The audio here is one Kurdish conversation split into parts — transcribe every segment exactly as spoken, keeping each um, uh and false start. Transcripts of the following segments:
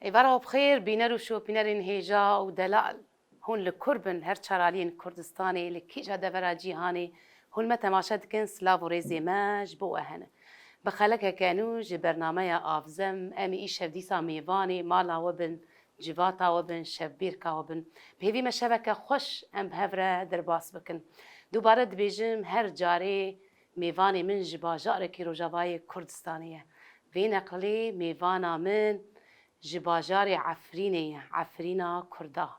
Êvara we bi xêr, bîner û şopînerên hêja û delal. Hûn li kur bin, her çar aliyên Kurdistanê, li kîja devera cîhanê hûn me temaşe dikin, silav û rêzê me ji bo we hene. Bi xelekeke nû ji bernameya Avzem, em ê îşev dîsa mêvanê mala we bin, civata we bin, şevbêrka we bin. Bi hêvî me şeveke xweş em bi hev re derbas bikin. Dubare dibêjim, her carê mêvanê min ji bajarekî Rojavayê Kurdistanê ye. Vê neqilê mêvana min ji bajarê Efrînê ye, Efrîna Kurda.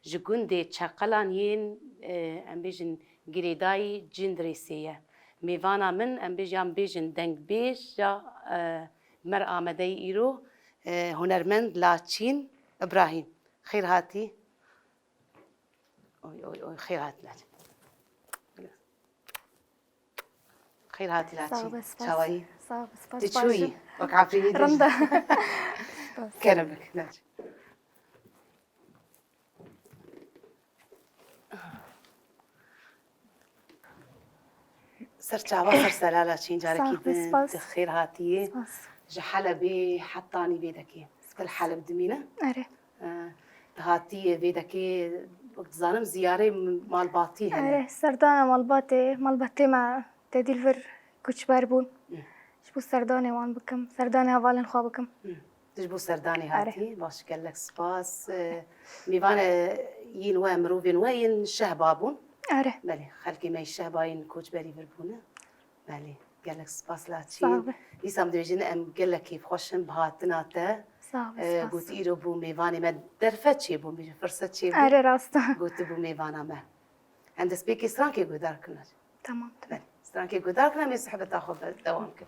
Ji gundê Çeqelan yên, e, em bêjin girêdayî Cindirêsê ye. Mêvana min, em bêjin, yan bêjin dengbêj ya, e, mer amadeyî îro, e, hunermend Laçîn Îbrahîm. Xêr hatî. Oy, oy, oy, xêr hatî Laçîn. Xêr hatî Laçîn. Sağ ol, spas. Çawayî? Sağ ol, spas. Tu çûyî? Wek Efrînî de. Rind e. Kerem bik Laçîn. Ser çava, ser sera Laçîn, carekî din tu xêr hatiyê. Spas. Ji Helebê hetanî vê dekê. Tu li Heleb dimîne? Erê. Ee, tu hatiyê vê dekê, wek dizanim, ziyarê malbatî hene. Erê, serdana malbatê, malbatê me tedî li vir koçber bûn. Hı. Ji bo serdanê wan bikim, serdanê hevalên xwe bikim. Hı. Tu ji bo serdanê hatî, baş, gelek spas. Ee, mêvanê yên we, mirovên we yên Şehba bûn. Erê. Belê, xelkê me yê Şehba yên koçberî vir bûne. Belê, gelek spas Laçîn. Sağ ol. Dîsa em dibêjin em gelek kêfxweş in bi hatina te. Sağ ol, ee, spas. Got îro bû mêvanê me derfet çêbû, bêjin firset çêbû. Erê, rast e. Got tu bû mêvana me. Em destpêkê strankê guhdar kin. Tamam, tamam. Belê, strankê guhdar kin, em ê sohbeta xwe be-, dewam kin.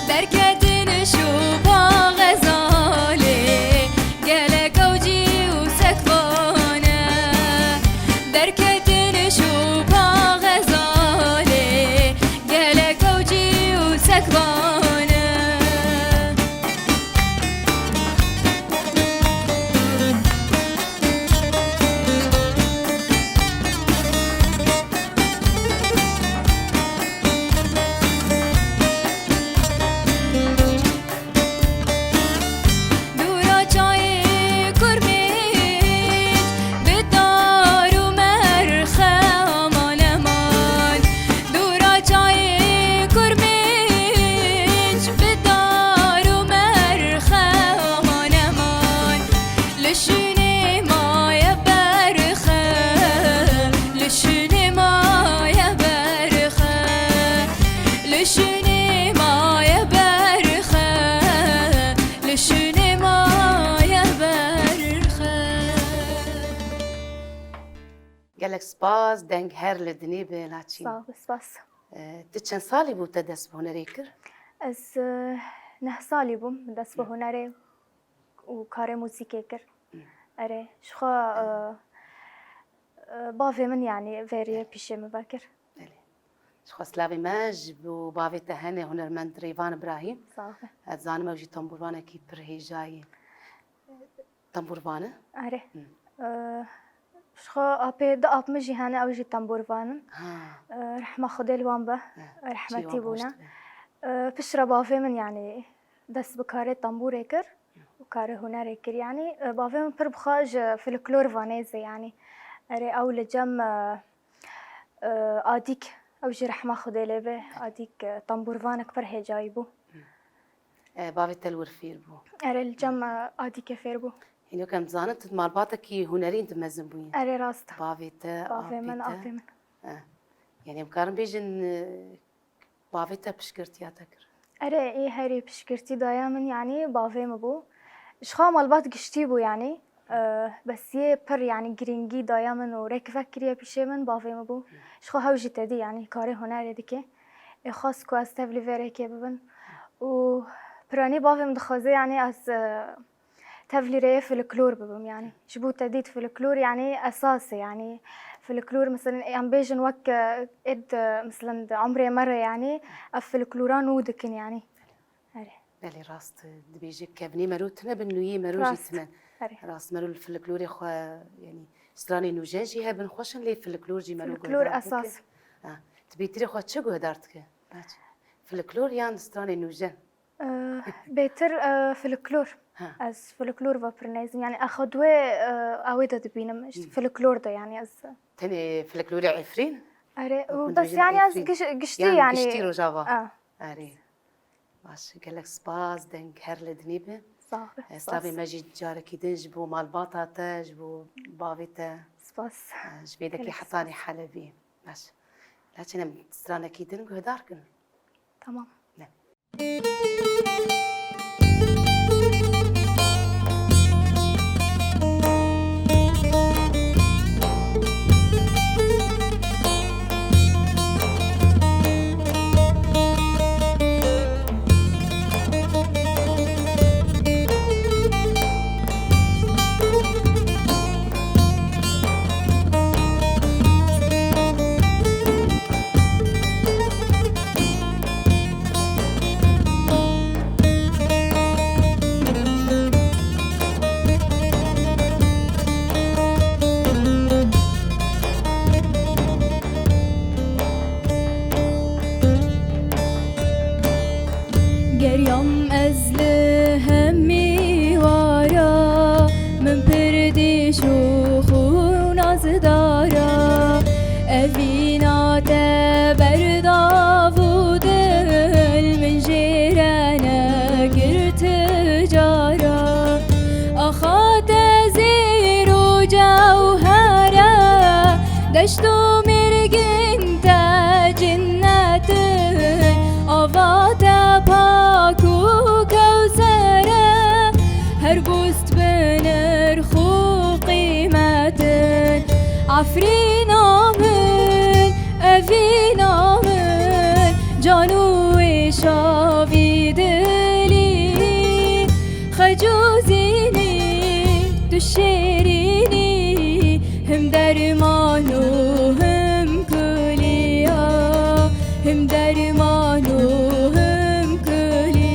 Derketin şûpa xezalê, gelek ewcî û sekvan e. Derketin şûpa xezalê, gelek ewcî û sekvan e. Dûra çayê Kurmêc bi dar û merxe aman eman. Dûra çayê Kurmêc bi dar û merxe aman eman. Li şûnê maye berxe, li şûnê maye berxe, li şûnê maye berxe, li şûnê maye berxe. Gelek spas, deng her li dinê be Laçîn. Sağ ol, spas. Ee, tu çend salî bû te dest bi hunerê kir? Ez, e, neh salî bûm dest bi hunerê. û karê muzîkê kir. Erê, ji xwe, e, e, bavê min, yanî, veriye pîşê min vekir. Belê. Ji xwe silavê me ji bo bavê te hene hunermend Rêvan Îbrahîm. Sax be. Ez zanim ew jî tembûrvanekî pir hêja ye. Tembûrvan e? Erê. Hı. E, ji xwe apê du ap min jî hene, ew jî tembûrvan in. Ha. E, rehma Xwedê li wan be. He, rehmetî bûne. E, piştre bavê min, yanî, dest bi karê tembûrê kir û karê hunerê kir. Yanî, e, bavê min pir bi xwe ji folklor ve nêz e, yanî. Erê, ew li cem, e, e, Adîk, ew jî rehma Xwedê lê be, Adîk, e, tembûrvanek pir hêcayî bû. E, bavê te li wir fêr bû? Erê, li cem, e, Adîkê fêr bû. Hîn wek em dizanin, tu malbatekî hunerîn tu mezin bûyî. Erê, rast e. Bavê te, bavê min, apê te, apê min. E, yanî em karin bêjin, e, bavê te piştgirtiya te kir? Erê, ê herî piştgirtî daya min, yanî bavê min bû. Ji xwe malbat giştî bû, yanî, e, bes yê pir, yanî, girîngî daya min û rêk vekiriye pîşê min, bavê min bû. Ji xwe hew jî tedî, yanî, karê hunerê dike. Ê xwest ku ez tevlî vê rêkê bibim. Û piranî bavê min dixwaze, yanî, ez, e, tevlî rêyê folklor bibim, yanî. Ji bo te dît folklor, yanî, esas e, yanî, folklor, mesela, em bêjin wek, e, êd, e, mesela, di umrê me re, yanî, ev folklora nû dikin, yanî. Erê. Belê, rast, dibêje kevnê mero tine bin, nûyê mero jî tine. Rast. Erê. Rast, mero li folklorê xwe, yanî, stranê nûjen jî hebin xweş in, lê folklor jî mero guhdar dike. Folklor esas. Ha, tu bêtirê xwe çi guhdar dike? Folklor yan stranê nûjen? E, bêtir, e, folklor. Ha. Ez folklor ve pir nêzim. Yanî, ex-, xwe di wê, e, awê de dibînim. Hı. Folklor de, yanî, ez. Tenê folklorê Efrîn? Erê, wek û min bes, dibêjin, yanî, ez Efrîn. Giş-, giştî, yan, yanî, giştî Rojava. A. Erê. Baş, gelek spas, deng her li dinê be. Sax be, spas. E, slavê me jî carekî din ji bo malbata te, ji bo bavê te. Spas. E, ji vê dekî Hetanî Helebî. Baş. Laçin em stranekî din guhdar kin. Tamam. Ne. Geriyam ez li hemî wara, min pir dîş û xû nazdara. Evîna te berdav û dil min jê re nekir ti cara. Axa te zêr û cewher e, deşt û mêrgin te cinnet in. Ava te pak û kewser e, her bûst bi nirx û qîmet in. Efrîna min, evîna min, can û wêşa vî dilî. Xec û zînî, tu şêrînî, him derman û him kulî ya, him derman û him kulî.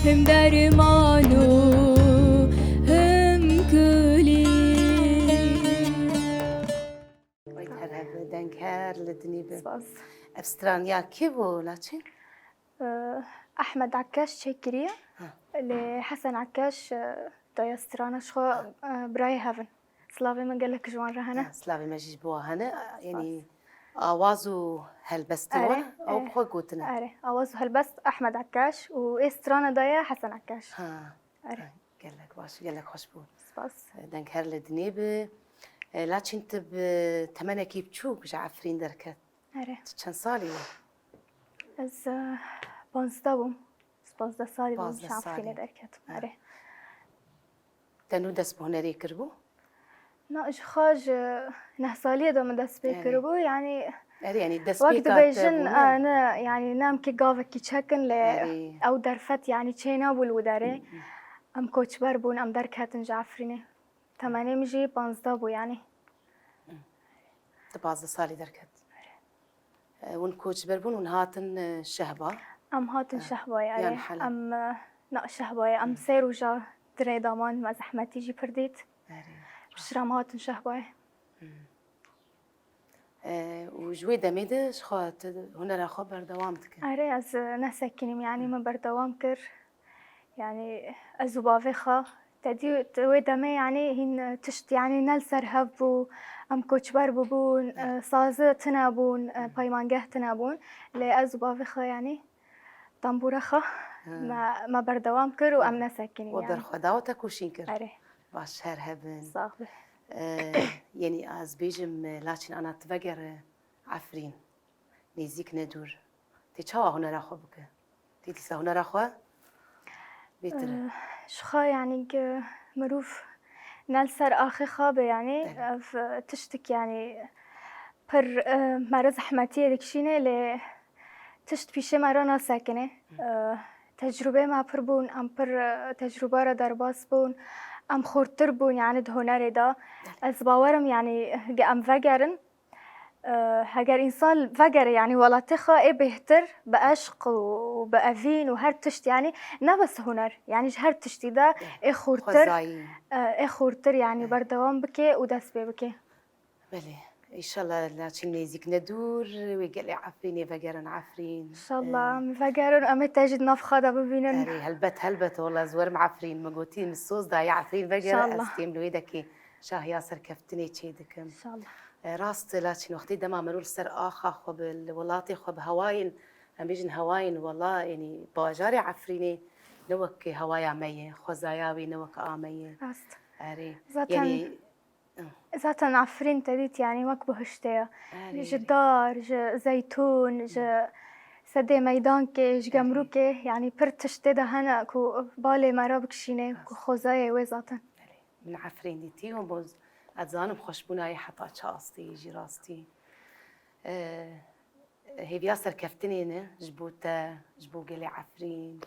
Him derman û him kulî. Wê her hebe deng her li dinî be. Spas. Ev straniya kî bû, Laçîn? Ehmed Ekkaş çêkiriye. Ha. Lê Hesen Ekkaş, e, daye strana ji xwe, e, birayê hev in. Silavê min gelek ji wan re hene. Ha, silavê me jî ji bo wan hene. Spas. Yanî awaz û helbestê wan, ew bi xwe gotine. Erê, awaz û helbest Ehmed Ekkaş û ê strana daye Hesen Ekkaş. Ha. Erê. Gelek baş, gelek xweş bû. Spas. Deng her li dinê bi. E, Laçîn, tu bi temenekî biçûk ji Efrîn derket. Erê. Tu çend salî yî? Ez, e, panzdeh bûm. Panzdeh salî bûm, ji Efrînê derketim. Ha. Erê. Te nû dest bi hunerê kiribû? Na, ji xwe ji neh saliyê de min dest pê kiribû, yanî. Erê, yanî dest pêka te bû, ne? Wek dibêjin, e, ne, yanî ne em kê gavekî çek in, lê ew derfet, yanî çê nebû li wî derê. Em koçber bûn, em derketin ji Efrînê. Temenê min jî panzdeh bû, yanî. Tu panzdeh salî derket. E, hûn koçber bûn, hûn hatin, e, Şehba? Em hatin Şehbayê, erê. Em, e, na, Şehbayê. Em sê roja di rê de man, me zehmetî jî pir dît. Erê. Piştre em hatin Şehbayê. E, û ji wê demê de ji xwe tu hunera xwe berdewam dike? Erê, ez, e, nesekinîm, yanî min berdewam kir. Yanî ez û bavê xwe, te dî, te wê demê, yanî hîn tişt, yanî ne li ser hev bû, em koçber bûbûn, e, sazi tune bûn, e, peymangeh tune bûn. Lê ez û bavê xwe, yanî tembûra xwe me, me berdewam kir û em nesekinîn, yanî. We berxwe da û te koşîn kir. Erê. Baş, her hebin. Sax be. E, yanî ez bêjim, e, Laçîn, ana tu vegere Efrîn. Nêzîk ne dûr. Tê çawa hunera xwe bike? Tê dîsa hunera xwe bêtir e. Eh, ji xwe, yanî, ku mirov ne li ser axê xwe be, yanî, belê, ev, eh, tiştik, yanî, pir, eh, me re zehmetiyê dikişîne, lê tişt pîşê me re nasekine. Hı. Eh, tecrûbê me pir bûn, em pir, eh, tecrûba re derbas bûn, em xurtir bûn, yanî, di hunerê de. Belê. Ez bawer im, yanî, ge em vegerin, Eh, heger însan vegere, yanî welatê xwe ê bêhtir bi eşq û bi evîn û her tişt, yanî ne bes huner, yanî ji her tiştî de ê xurtir, xwezayî, eh, ê xurtir, yanî berdewam bike û dest pê bike. Belê, înşallah Laçîn nêzîk ne dûr, wê gelê Efrînê vegerin Efrîn. Înşallah, eh, em vegerin, em ê te jî di nav xwe de bibînin. Erê, helbet, helbet, wela ez werim Efrîn, min gotî, min soz daye Efrîn vegere, ez têm li wê dekê şahiya serkeftinê çê dikim. Înşallah. E, rast, Laçîn, wextê dema mirov li ser axa xwe bi, li welatê xwe bi, hewayên, em bêjin hewayên wela, yanî bajarê Efrînê, ne wek hewaya me ye, xwezaya wê ne wek a me ye. Rast. Erê. Zaten, yanî, zaten Efrîn te dît, yanî wek bihiştê ye. Erê, erê. Ji dar, ji zeytûn, ji sedê meydankê, ji gemrûkê, yanî pir tiştê de hene ku balê me re bikişîne, ku xwezayê wê zaten. Erê. Min Efrîn dîtî û boz, ez zanim xweşbûna yê heta çi astî jî rastî. Eh, hêviya serkeftinê ne ji bo te, ji bo gelê Efrîn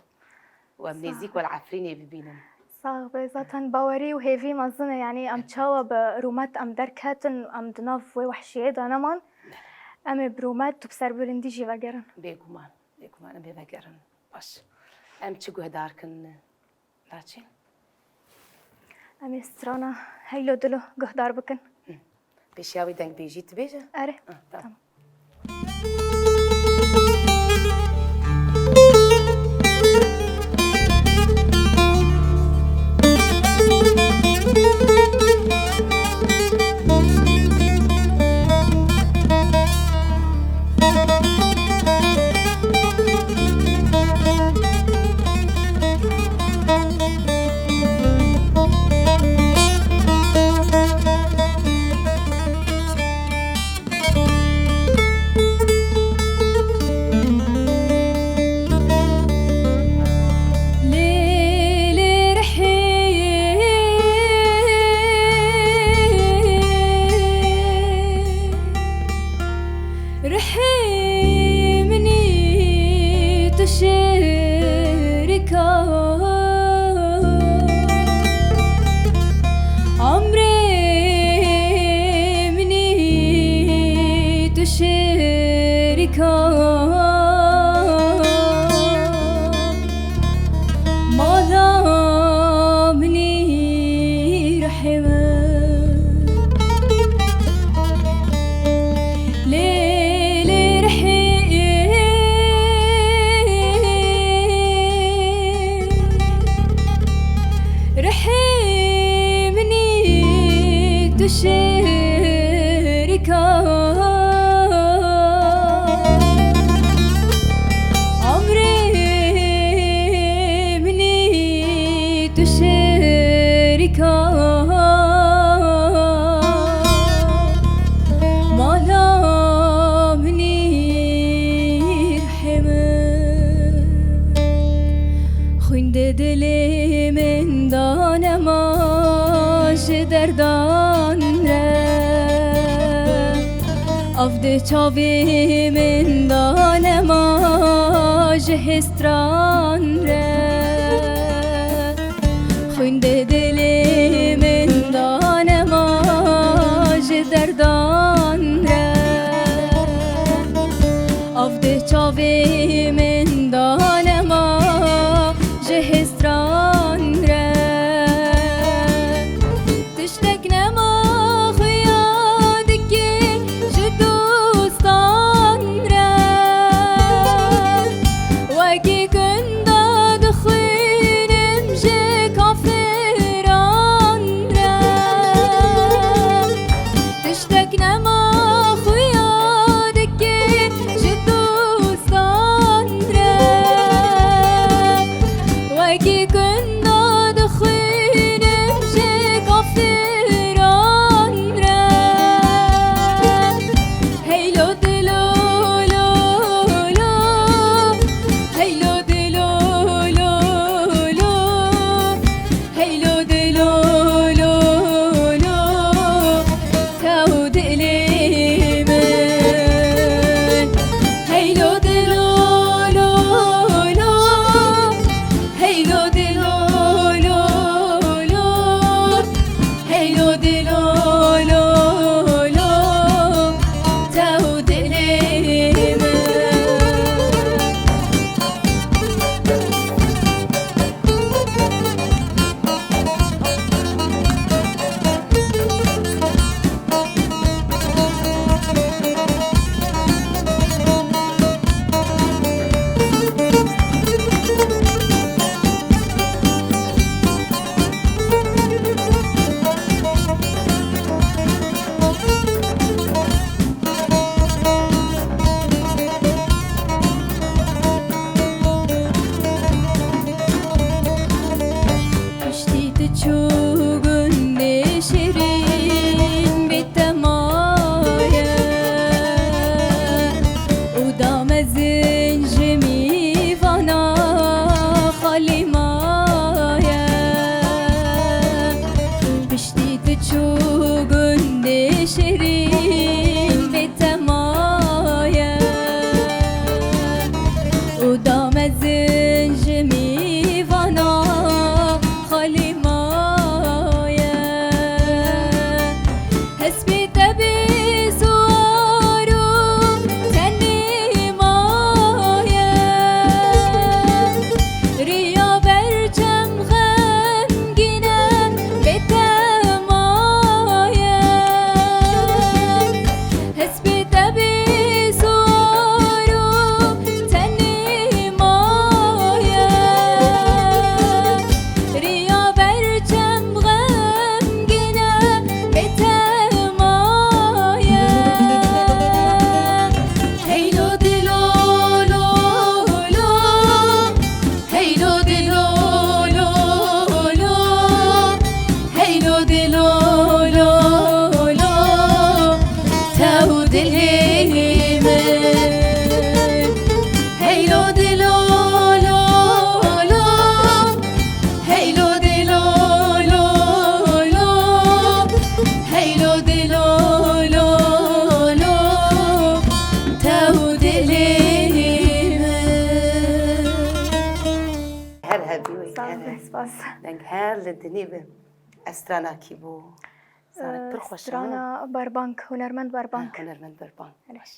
û em nêzîk we li Efrînê bibînin. Sax be, zaten bawerî û hêvî mezin e, yanî em çawa bi rûmet em derketin, em di nav wê wehşiyê de neman. Em ê bi rûmet û bi serbilindî jî vegerin. Bêguman, bêguman em ê vegerin. Baş. Em çi guhdar kin? Laçîn. Em ê strana Heylo Dilo guhdar bikin. Hı. Pêşiya wî dengbêjî tu bêje? Erê. Ah, tamam. Tamam. Xwîn di dilê min da nema ji derdan re. Av di çavê min da nema ji hêstran re. Xwîn di dilê min da nema ji derdan re. Av di çavê min da nema ji hêstran re. Tiştek nema xuya dike ji dostan re. Wekî gunda dixwînim ji kafiran re. Tiştek nema xuya dike ji dostan re. Wekî gunda dixwînim ji kafiran re. Heylo dilo lo lo, heylo dilo lo lo, heylo dilo lo lo, tew dilê min. Heylo dilo lo lo, heylo dilo lo lo, heylo dilo lo lo, tew dilê min. Piştî tu çû gundê şirîn bê te maye û da mezin ji mîvana xalî maye. Piştî tu çû gundê şirîn bê te maye û da mezin ji mîvana xalî maye. Hespê te bê siwar û tenê maye. Riya berçem xemgîn e, bê te maye. Hespê te bê siwar û tenê maye. Riya berçem xemgîn e, bê te maye. Heylo dilo lo lo, heylo dilo lo lo, heylo dilo lo lo, tew dilê min. Heylo dilo lo lo, heylo dilo lo lo, heylo dilo lo lo, tew dilê min. Her hebî wê, Sağ her olun, hebî. Spas. Deng her li dinî bi. Ev strana kî bû? Strana Ee, pir xweş e, ha? Strana Berbank, hunermend Berbank. Ha, hunermend Berbank. Evet. Baş.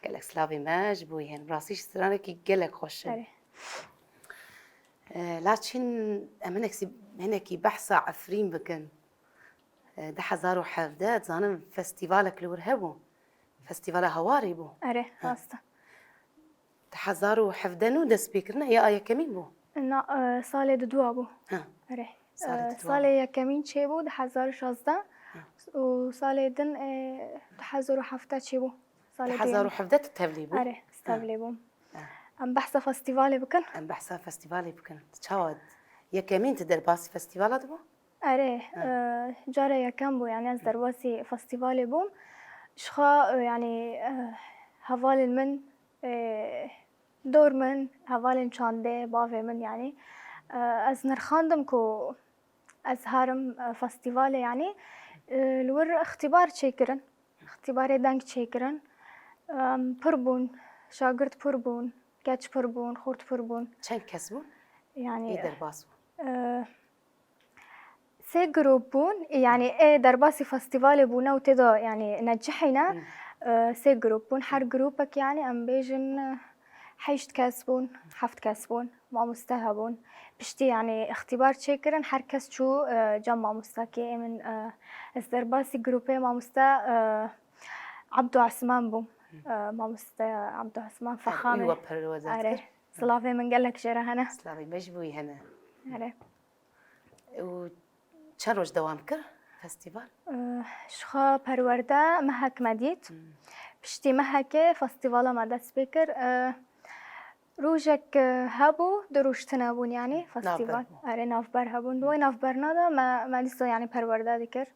Gelek silavê me ji bo yên. Rastî jî stranekî gelek xweş e. Erê. Ee, laçîn em hinekî, hinekî behsa Efrîn bikin. Ee, du hezar û hevdeh, dizanim festîvalek li wir hebû. Festîvala Hawarê bû. Erê, Ha. rast e. Du hezar û hevdeh nû dest pê kirine, ya a yekemîn bû? Na, e, salê didua bû. Ha. Erê. Salê E, didua. Salê yekemîn çêbû du hezar û şazdeh Ha. û salê din, e, du hezar û hevdeh çêbû. Salê Du hezar û hevdeh duyemîn. Tu tevlî bû? Erê, Ha. tevlî bûm. Ha. Em behsa festîvalê bikin. Em behsa festîvalê bikin. Çawa? Yekemîn tu derbasî festîvala dibû? Erê, Ha. e, cara yekem bû, yani ez derbasî festîvalê bûm. Ji xwe, e, yani, e, hevalên min, e, dor min, hevalên çandê, bavê min, yani, E, ez nirxandim ku ez harim, e, festîvalê, yanî, e, li wir îxtîbar çêkirin. Îxtîbarê deng çêkirin. Em, pir bûn, şagirt pir bûn, keç pir bûn, xort pir bûn. Çend kes bûn? Yanî, Ê derbas bûn? e, sê grûp bûn, yanî ê derbasî festîvalê bûne û tê de, yanî, necihîne, Hmm. e, sê grûp bûn. Her grûpek, yanî, em bêjin, e, heşt kes bûn, heft kes bûn, mamoste hebûn. Piştî, yanî, îxtîbar çêkirin, her kes çû, e, cem mamostakê. Ê min, e, ez derbasî grûpê mamoste, e, Abdû Esman bûm. E, mamoste Abdû Esman Fexamê. Wî we perwerde dikir. Are. Silavê min gelek jê re hene. Silavê me ji bo wî hene. Are. Û çend roj dewam kir festîval? Eh, ji xwe perwerde mehek me dît. Hmm. Piştî mehekê festîvala me dest pê kir. Eh, rojek, eh, hebû, du roj tune bûn, yanî festîval. Navber bû. Erê, navber hebûn. Di wê navberna de me, me dîsa, yanî, perwerde dikir.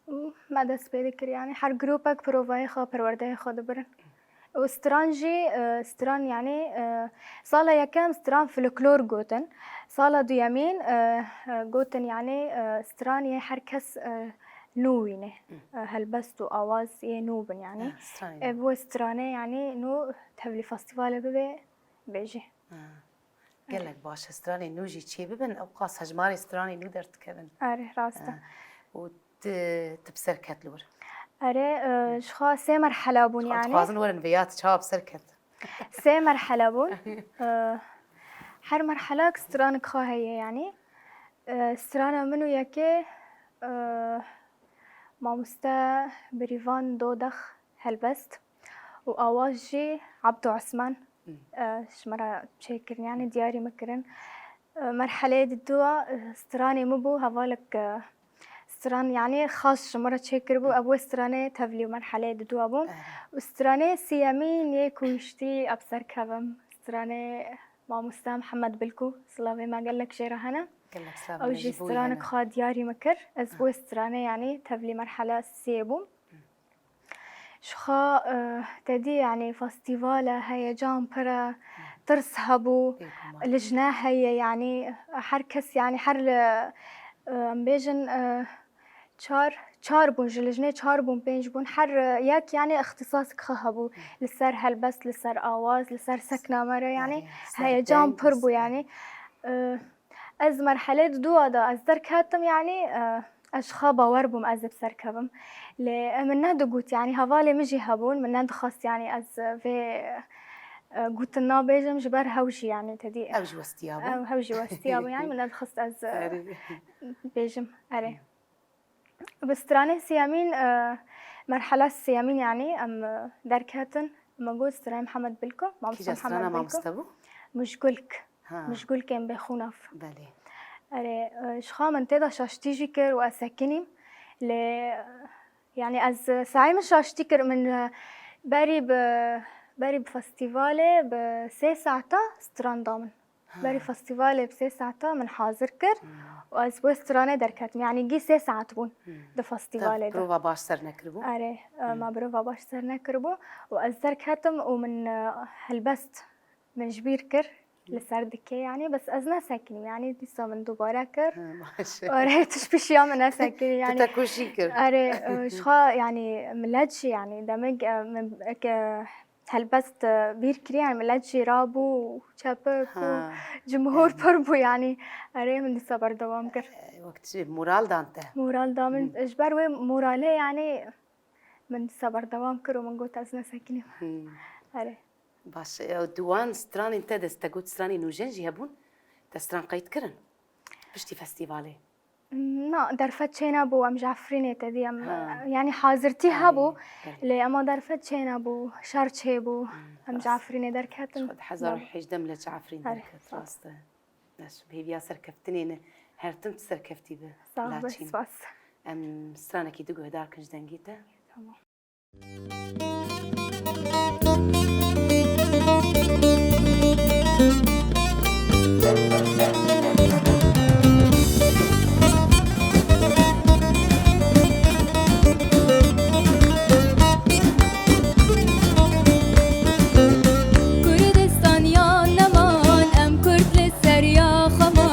Û me dest pê dikir, yanî her grûpek provayê xwe, perwerdeyê xwe dibirin. Û stran jî, e, stran, yanî, e, sala yekem stran folklor gotin. Sala duyemîn, e, e, gotin, yanî, e, stran yê her kes, e, nû wînê. E, helbest û awaz yê nû bin, yanî. Ha, stranê nû. E, bi wê stranê, yanî, nû tevlî festîvalê bibe, bêjî. Ha. Gelek baş e, stranê nû jî çê bibin, ew qas hejmarê stranê nû derdikevin. Erê, rast e. Ha. Û tu, tu bi ser ket li wir? Erê, e, ji xwe sê merhela bûn, yanî. Dixwazin werin vê ya tu çawa bi ser ket? Sê merhela bûn. E, her merhelak stranik xwe heye, yanî. E, strana min û yekê, e, mamoste Birîvan Dodex helbest û awaz jî Abdû Esman, Hmm. e, ji me re çêkirin, yanî diyarî min kirin. E, merheleyê didua, e, stranê min bû, hevalek, e, stran, yanî xas ji min re çêkiribû, ev wê stranê tevlî merheleyê didua bû. Eh. Û stranê siyemîn yê ku hiştî ez bi ser kevim, stranê mamoste Mihemed Bilkû, silavê me gelek jê re hene. Gelek silav. Ew jî stranek xwe diyarî min kir. Ez bi wê stranê, yanî tevlî merhela sê bûm. Ji xwe, e, te dî, yanî festîval e, heyecan pir e, tirs hebû, Bêguman. Lijne heye, yanî her kes, yanî her li, e, em bêjin, e, çar, çar bûn, ji lijnê çar bûn, pênc bûn, her, e, yek, yanî îxtîsasek xwe hebû. Li ser helbest, li ser awaz, li ser sekna me re, yanî Erê, li ser heyecan deng, pir bû, li ser yanî. E, Ez merhelê didua de ez derketim, yanî, e, ez ji xwe bawer bûm ez ê bi ser kevim. Lê, e, min nedigot, yanî hevalê min jî hebûn, min nedixwest, yanî ez vê, e, gotin nabêjim, ji ber hew jî, yanî te dî. Ew jî westiya bû. Ew, hew jî westiya bû, yanî min nedixwest ez, e, Erê. Bêjim. Erê. Bi stranê siyemîn, e, merhela siyemîn, yanî em, e, derketin. Me got stranê Mihemed Bilko, mamoste Kîja Mihemed strana Bilko. Mamoste bû? Mijgulk. Ha. Mijgulkên bêxûnav. Belê. Erê, e, ji xwe min tê de şaştî jî kir û ez sekinîm. Lê, e, yanî ez, e, saê min şaştî kir, min, e, berî bi, berî bi festîvalê bi sê saeta stran da min. Ha. Berî festîvalê bi sê saeta min hazir kir Hmm. û ez wê stranê derketim. Yanî gî sê saet bûn Hmm. di festîvalê Te de. Prova baş ser nekiribû? Erê, e, Hmm. me prova baş ser nekiribû û ez derketim û min, e, helbest min ji bîr kir li ser dikê, yanî, bes ez nesekinîm, yanî dîsa min dubare kir. Ha, baş e. Erê, tu ji pêşiya min nesekinî, Tu yanî. Tekoşîn kir. Erê, e, ji xwe, yanî, milet jî, yanî, demek, e, min, ke, helbest, e, bîr kiriye, yanî milet jî rabû û çepik û Ha. cimhûr pir bû, yanî erê min dîsa berdewam kir. E, wek çi moral dan te? Moral da min, Hmm. ji ber wê moralê, yanî min dîsa berdewam kir û min got ez nesekinîm. Hmm. Erê. Baş e, di wan stranên te de te got stranên nûjen jî hebûn, te stran qeyd kirin? Piştî festîvalê? Na, derfet çênebû, em ji Efrînê te dî, em, Ha. yanî hazirtî Erê, hebû, belê. lê ema derfet çênebû, şer çêbû, Hmm, em ji rast. Efrînê derketin. Ji xwe di hezar û hejdeh millet ji Efrîn Erê, derket, rast. rast e. Ez bi hêviya serkeftinê ne, her tim tu serkeftî be. Sağ ol, Laçîn. Spas. Em stranekî diguhedar kin ji dengê te. Tamam. Kurdistan ya neman, em Kurd li ser ya xwe man.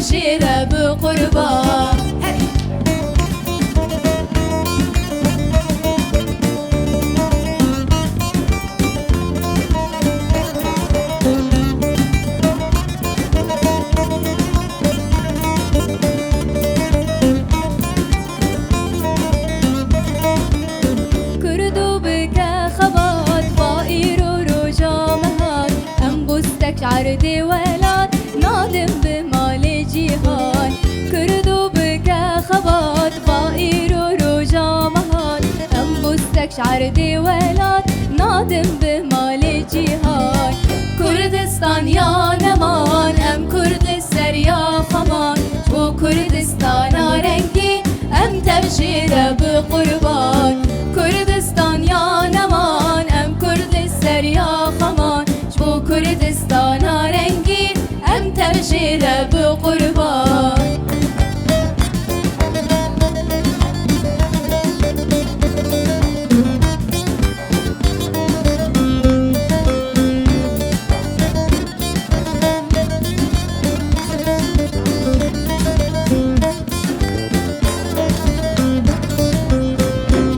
Jê re bi qurban. Kurdo bike xebat, va îro roja me hat. Em bostek erdê welat, nadin bi malê cîhan. Kurdo bike xebat, va îro roja me hat. Em bostek erdê welat, nadin bi malê cîhan. Kurdistan ya neman, em Kurd li ser ya xweman. Ji bo Kurdistana rengîn, em tev jê re bi qurban. Kurdistan ya neman, em Kurd li ser ya xweman. Ji bo Kurdistana rengîn, em tev jê re bi qurban.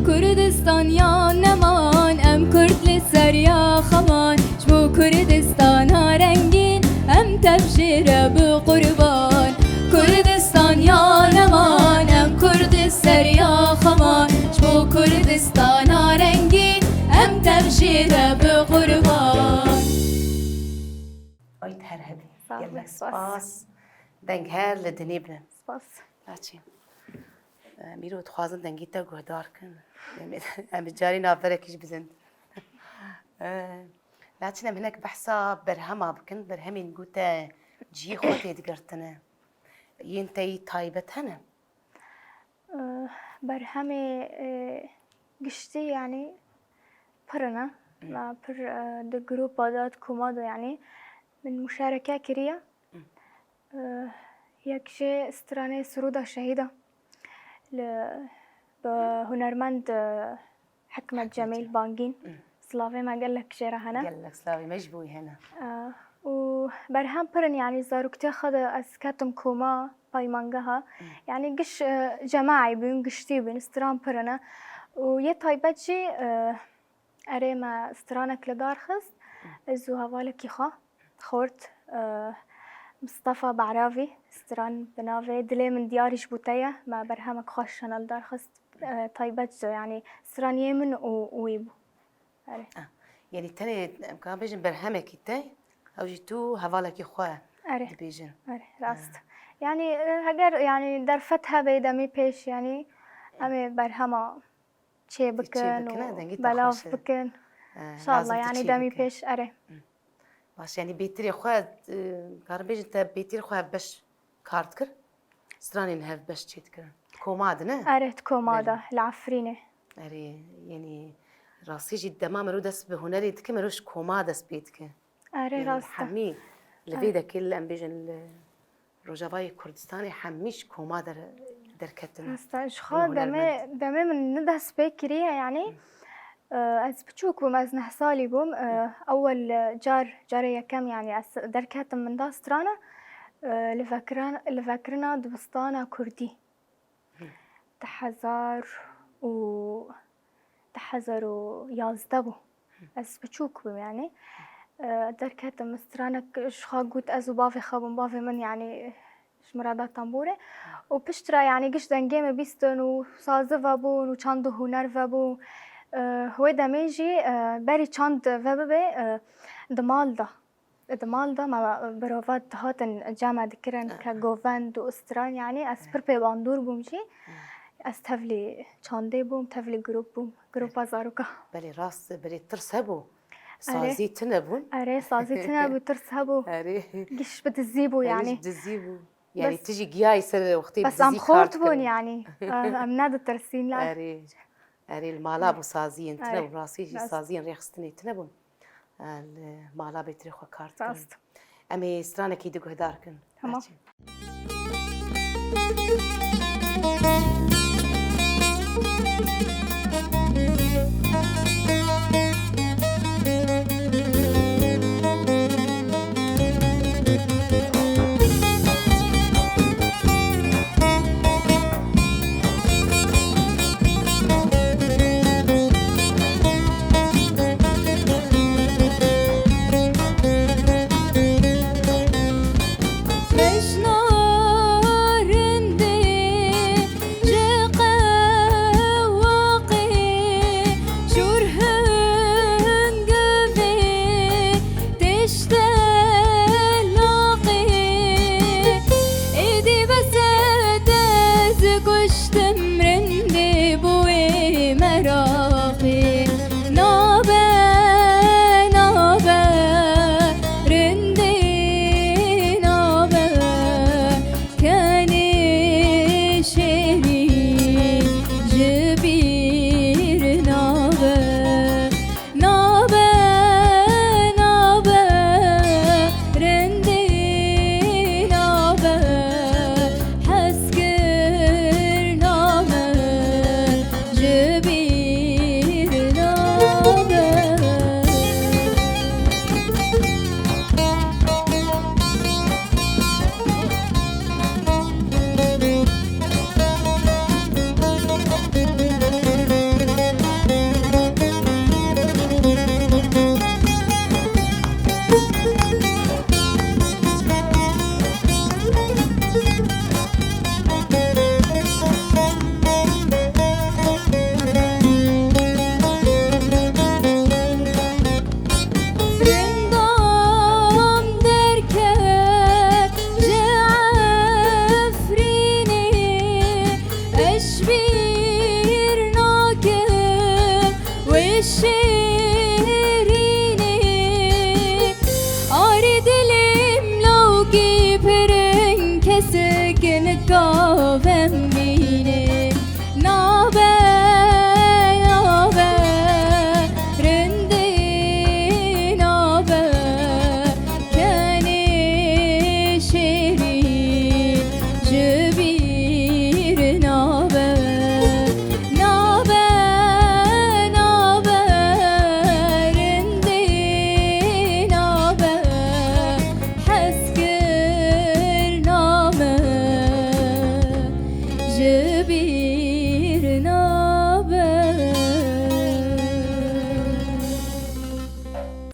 Kurdistan ya neman, em Kurd li ser ya xeman. Ji bo Kurdistana rengîn, em tev jê re bi qurban. Kurdistan ya neman, em Kurd li ser ya xeman. Ji bo Kurdistana rengîn, em tev jê re bi qurban. Ay, her hebî. Sağ ol, gelek spas. Spas. Deng her li dinê bine. Spas. Laçîn. Em îro dixwazin dengê te guhdar kin. Em, em ê carî navberekî jî bizin. Laçîn, em hinek behsa berhema bikin. Berhemên ku te cihê xwe tê digirtine. Yên te yî taybet hene? Eh, berhemê, eh, giştî, yanî pir in, e. Hmm. Me pir, eh, di grupa de, di koma de, yanî min muşareke kiriye. Hmm. Eh, yek jê stranê Sirûda Şehîda li, bi hunermend, eh, Hikmet Cemîl Bangîn. Hmm. Silavê me gelek jê re hene. Gelek silavê me ji bo wî hene. Eh, û berhem pir in, yanî zaroktiya xwe de ez ketim koma peymangeha. Hmm. Yanî giş, eh, cemaî bûn, giştî bûn, stran pir in. Û yê taybet jî, eh, Erê, me stranek li dar xist. Ez û hevalekî xwe, xort, e, Mistefa Be'ravî, stran bi navê Dilê Min Diyarî Ji Bo Te Ye, me berhemek xweş hene li dar xist. E, taybet ji, yanî straniyê min û, û wî bû. Erê. Ah, yanî tenê, em karin bêjin berhemekî te, ew jî tu hevalekî xwe Erê. Dibêjin. Erê, rast. Ah. Yanî, e, heger, yanî derfet hebe demê pêş, yanî em ê berhema çê bikin û belav bikin. Çê bikine, dengê te xweş e. Eh, lazim tu çê bikin. Înşallah, yanî demî pêş, erê. Hı. Baş, yanî bêtirê xwe, e, karin bêjin te bêtirê xwe hevbeş kar dikir? Stranên hevbeş çê dikirin? Koma de ne? Erê, di koma de, li Efrînê. Erê, yanî rastî jî dema mero dest bi hunerê dike, mero ji koma dest pê dike. Erê, rast e. Yanî hemî li vê dekê, li em bêjin li Rojavayê Kurdistanê hemî ji koma der-, derketin. Rast e, ji xwe demê, demê min ne dest pê kiriye, yanî, e, ez biçûk bûm, ez neh salî bûm. E, ewel, e, car, carê yekem, yanî ez derketim min da strana, e, li vekiran-, li vekirina dibistana kurdî. Di hezar û, di hezar û yazdeh bû. Ez biçûk bûm, yanî. E, derketim, stranek ji xwe got, ez û bavê xwe bûm. Bavê min, yanî, ji min re da tembûrê. Û piştre, yanî, giş dengê me bîstin û sazi vebûn û çand û huner vebû. E, wê demê jî, e, berî çand vebibe, e, di mal de. Di mal de me mirova dihatin cem dikirin ke govend û stran, yanî ez pir pêwandor bûm jî. Ez tevlî çandê bûm, tevlî grûp bûm, grûpa zaroka. Belê rast, belê tirs hebû. Erê. Sazî tune bûn. Erê, sazî tune bû, tirs hebû. Erê. Giş bi dizî bû, erê, yanî. Giş dizî bû. Yanî bes, tu jî giyayî ser wextê bi dizî kar dikirin. Bes em xort bûn, yanî. Em neditirsîn, la. Erê. Erê, li mala bû saziyên tune bû, rastî jî saziyên rêxistinê tune bûn. Li mala bêtirê xwe kar dikirin. Rast. Em ê stranekî di guhdar kin. Tamam. Naçin. Avem bîne nabe, nabe, rindê nabe, kenê şêrîn ji bîr nabe. Nabe, nabe, rindê nabe, hez kir name, ji bîr nabe.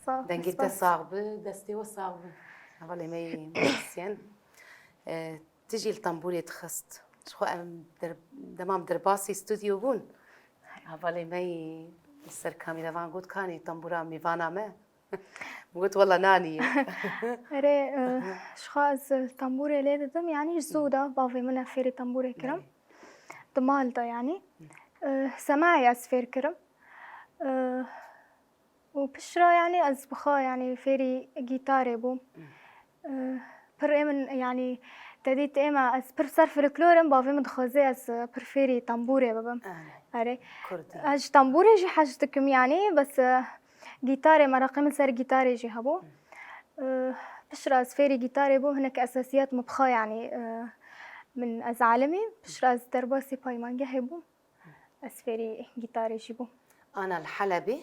Sağ ol, Dengê te spas. Sax bi, destê we sax bi. Hevalê me yê musîsyen. E, Tu jî li tembûrê dixist. Ji xwe em der-, dema em derbasî stûdyo bûn, hevalê me yî li ser kamîrevan got, "Kanî tembûra mêvana me?" Min got, "Wela nanî ye." Erê, e, ji xwe ez li tembûrê lê didim, yanî ji zû de bavê min e fêrî tembûrê kirim. Belê. Di mal de yanî. E, semahê ez fêr kirim. E, Û piştre, yanî ez bi xwe, yanî fêrî gîtarê bûm. Eh, pir ê min, yanî te dît ê me, ez pir ser folklor im, bavê min dixwaze ez, eh, pir fêrî tembûrê bibim. Erê. Erê. Kurdî. Ez ji tembûrê jî hez dikim, yanî bes, eh, gîtarê, meraqê min ser gîtarê jî hebû. Eh, piştre ez fêrî gîtarê bûm, hinek esasiyet min bi xwe, yanî, eh, min ez alimî, piştre ez derbasî paymangehê bûm. Ez fêrî gîtarê jî bûm. Ana li Helebê?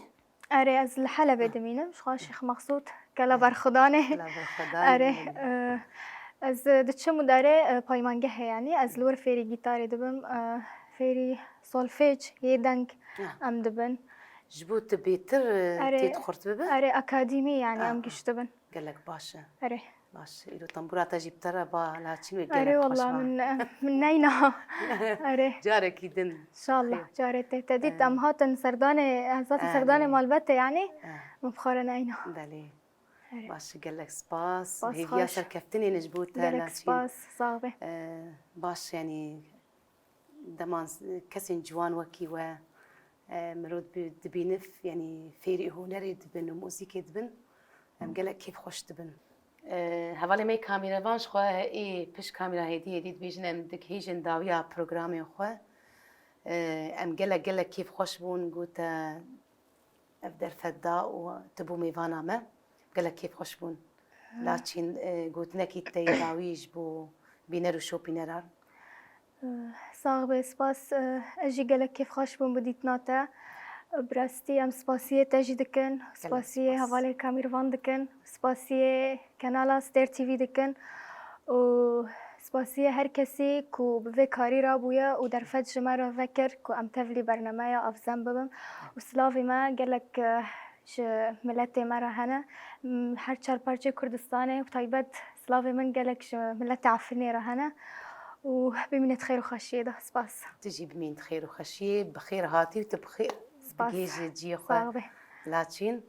Erê, ez li Helebê dimînim. Ji xwe Şêx Mexsûd, Kela Berxudanê. Kela Berxudanê. Erê, e, ez diçim û derê, e, paymangehê, yanî ez li wir fêrî gîtarê dibim, e, fêrî solfej, yê deng em dibin. Ji bo tu bêtir, e, tê dixurt bibe? Erê, akademî, yanî em giş dibin. Gelek baş e. Erê. Baş, îro tembûra te jî bi te re ba Laçîn wê gelek xweş ba. Erê, wela min, min neyna. Erê. Carekî din. Înşallah, carê te. Te dît, em hatin serdanê, ez hatim serdanê malbetê, yanî min bi xwe re neyna. Belê. Erê. Baş, gelek spas. Spas, hêviya serkeftinê ne ji bo te, Laçîn. Gelek spas, sax be. Baş, yanî Dema kesên ciwan wekî we, e, mirov dibi-, dibînif, yanî fêrî hunerê dibin û muzîkê dibin, em gelek kêfxweş dibin. E, hevalê me yê kamîrevan ji xwe ê pişt kamîra hêdî hêdî dibêjin, em digihîjin dawiya programên xwe. E, em gelek, gelek kêfxweş bûn, gote, ev derfet da û tu bû mêvana me. Gelek kêfxweş bûn. Laçîn, e, gotinekî te yê dawî ji bo bîner û şopîneran. Eh, sax be, spas. Eh, ez jî gelek kêfxweş bûm bi dîtina te. Bi rastî em spasiyê te jî dikin. Gelek spas. Spasiyê hevalê Kamîrvan dikin. Spasiyê kanala Stêr T V dikin. Û spasiyê her kesî ku bi vê karî rabûye û derfet ji me re vekir ku em tevlî bernameya Avzem bibin. Û silavê me gelek, eh, ji miletê me re hene. M-, her çar parçeyê Kurdistanê û taybet silavê min gelek ji miletê Efrînê re hene. Û bimîne di xêr û xweşiyê de. Spas. Tu jî bimîn di xêr û xweşiyê. Bi xêr hatî û tu bi xêr digihîjî cihê xwe. Spas. Sax be. Laçîn.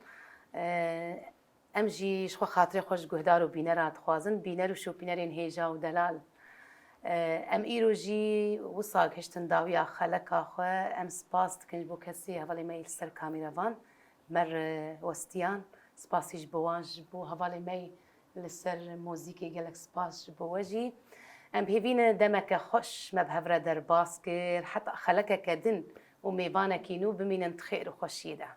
Eh, Em jî ji xwe xatirê xwe ji guhdar û bîneran dixwazin, bîner û şopînerên hêja û delal. E, em îro jî wisa gihiştin dawiya xeleka xwe. Em spas dikin ji bo kesê hevalê me yê li ser kamîrevan, Mer, e, Westiyan. Spasî ji bo wan, ji bo hevalê me yê li ser muzîkê gelek spas ji bo we jî. Em bi hêvî ne demeke xweş me bi hev re derbas kir. Heta xelekeke din û mêvanekî nû bimînin di xêr û xweşiyê de.